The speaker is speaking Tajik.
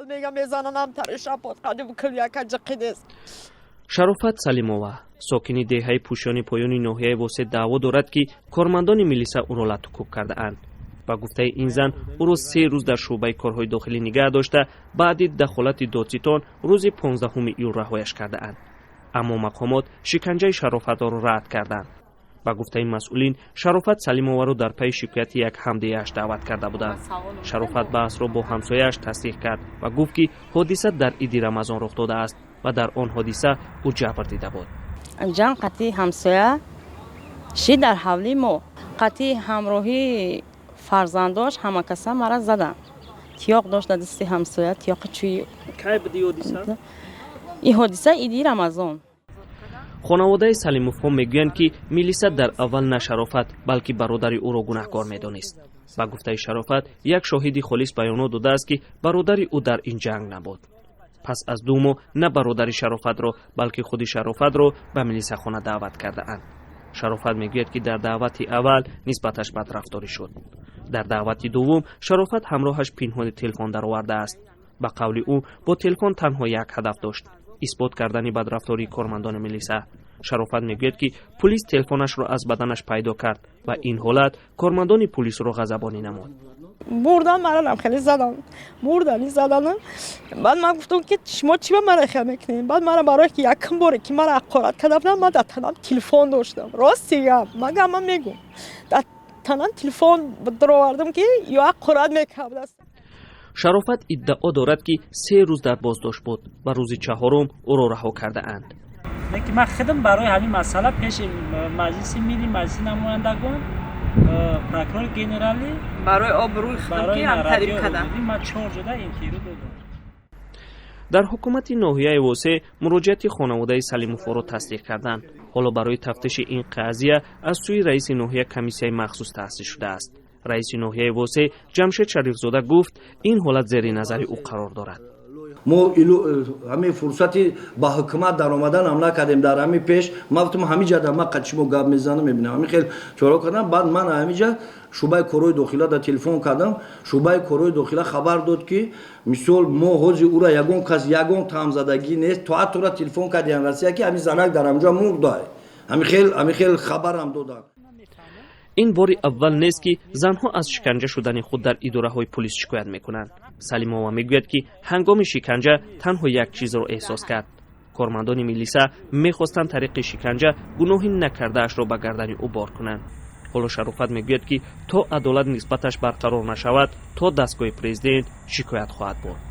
Мега мезананам тари шапот қади букул яка ҷиқидест. Шарофат Салимова, сокини деҳаи Пӯшони Поёни ноҳияи Восе, даъво дорад, ки кормандони милиса ӯро латукӯб кардаанд. Ба гуфтаи ин зан, ӯро 3 рӯз дар шӯъбаи корҳои дохилӣ нигаҳ дошта, баъди дахолати додситон рӯзи 15 июл раҳояш кардаанд. Аммо мақомот шиканҷаи Шарофатро рад карданд. Ба гуфтаи масъулин, Шарофат Салимоваро дар пайи шикояти як ҳамдеяш даъват карда буданд. Шарофат баҳсро бо ҳамсояаш тасдиқ кард ва гуфт, ки ҳодиса дар иди Рамазон рух додааст ва дар он ҳодиса ӯ ҷабр дида буд. Ҷанг қатъи ҳамсоя ши дар ҳавлии мо, қатъи ҳамроҳии фарзандош, ҳама каса мара заданд. Тиёқ дошт дар дасти ҳамсоя, тиёқи чӯи. Кай буди ҳодиса? Ин ҳодиса иди Рамазон. Хонаводаи Салимовҳо мегӯянд, ки милиса дар аввал на Шарофат, балки бародари ӯро гунаҳкор медонист. Ба гуфтаи Шарофат, як шоҳиди холис баёнот додааст, ки бародари ӯ дар ин ҷанг набуд. Пас аз 2 моҳ на бародари Шарофатро, балки худи Шарофатро ба милисахона даъват кардаанд. Шарофат мегӯяд, ки дар даъвати аввал нисбаташ бадрафторӣ шуд. Дар даъвати дуввум Шарофат ҳамроҳаш пинҳони телефон даровардааст. Ба қавли ӯ, бо телефон танҳо як ҳадаф дошт: исбот кардани бадрафтории кормандони милиса. Шарофат мегӯяд, ки пулис телефонашро аз баданаш пайдо кард ва ин ҳолат кормандони пулисро ғазабонӣ намуд. Бурдан маранам хеле задан, бурдани заданам. Баъд ман гуфтам, ки шумо чӣ ба мара хел мекунед? Баъд мара барое ки якум боре ки мара ҳақорат карда будам, ман дар танам телефон доштам. Рости гап, ман гап ман мегӯм, дар танам телефон даровардам, ки ё ҳақорат мекард. Шарофат иддао дорад, ки 3 рӯз дар боздошт буд ва рӯзи чаҳорум ӯро раҳо кардаанд. Лекин ман худам барои ҳамин масъала пеши Маҷлиси Миллӣ, Маҷлиси намояндагон, прокурори генералӣ барои обрӯи худам ки ҳамтариб кардам. Ман чор ҷода интервю додам. Дар ҳукумати ноҳияи Восе муроҷиати хонаводаи Салимовҳоро тасдиқ карданд. Ҳоло барои тафтиши ин қазия аз сӯи раиси ноҳия комиссияи махсус таъсис шудааст. Раиси ноҳияи Восе Ҷамшед Шарифзода гуфт, ин ҳолат зери назари ӯ қарор дорад. Мо ҳамин фурсати ба ҳукумат даромаданам накардем. Дар ҳамин пеш ман гуфтам, ҳамин ҷа ман қад шумо гап мезанам, мебинам, ҳамин хел чора кардам. Баъд ман ҳамин ҷа шӯъбаи корҳои дохила да телефон кардам. Шӯъбаи корҳои дохила хабар дод, ки мисол мо ҳозир ура ягон кас, ягон таҳамзадагӣ нест. То ҳатто телефон кардиан Россия, ки ҳамин занак дар ҳамҷа мурдай. Ҳамин хел хабарам доданд. Ин бори аввал нест, ки занҳо аз шиканҷа шудани худ дар идораҳои пулис шикоят мекунанд. Салимова мегӯяд, ки ҳангоми шиканҷа танҳо як чизро эҳсос кард: кормандони милиса мехостанд тариқи шиканҷа гуноҳи накардаашро ба гардани ӯ бор кунанд. Ҳоло Шарофат мегӯяд, ки то адолат нисбаташ барқарор нашавад, то дастгоҳи президент шикоят хоҳад бурд.